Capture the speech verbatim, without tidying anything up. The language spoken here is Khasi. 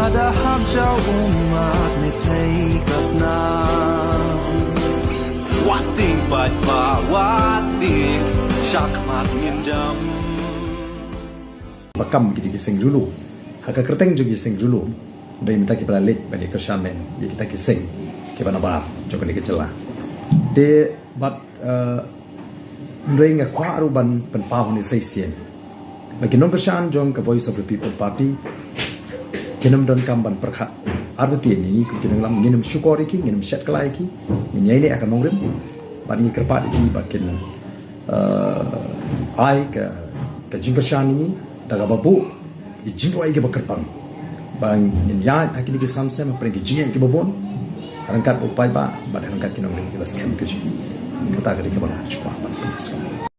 Da hap jaw ummat ne thei ka snam. Wat tieng paidbah, wat tieng, shakhmat ngin jam. Ba kam ki dei ki seng riewlum. Ha ka kyrteng jong ki seng riewlum, dei mynta ki ba la leit ban ïa kyrshan ïa kita ki seng kiba nabar jong kane ka jylla. Te bad, eh, hynrei nga kwah ruh ban pynpaw hangne sa shisien ba ki nongkyrshan jong ka Voice of the People Party kin ym donkam ban pyrkhat artatien ïa ngi kum ki nongïalam. Ngin ym shukor ïa ki, ngin ym shet kylla ïa ki, ngin ïaineh ha ka nongrim bad ngi kyrpad ïa ki ba kin, eh, ai ka, ka jingkyrshan ïa ngi da kaba buh ki jingrwai kiba kyrpang ba ngin ïaid ha kine ki san snem hapdeng ki jingeh kiba bun, ha ryngkat bad u paidbah bad ha ryngkat ki nongrim kiba skhem ka jong ngi. Kata ka dei kaba nga kwah ban pynskhem.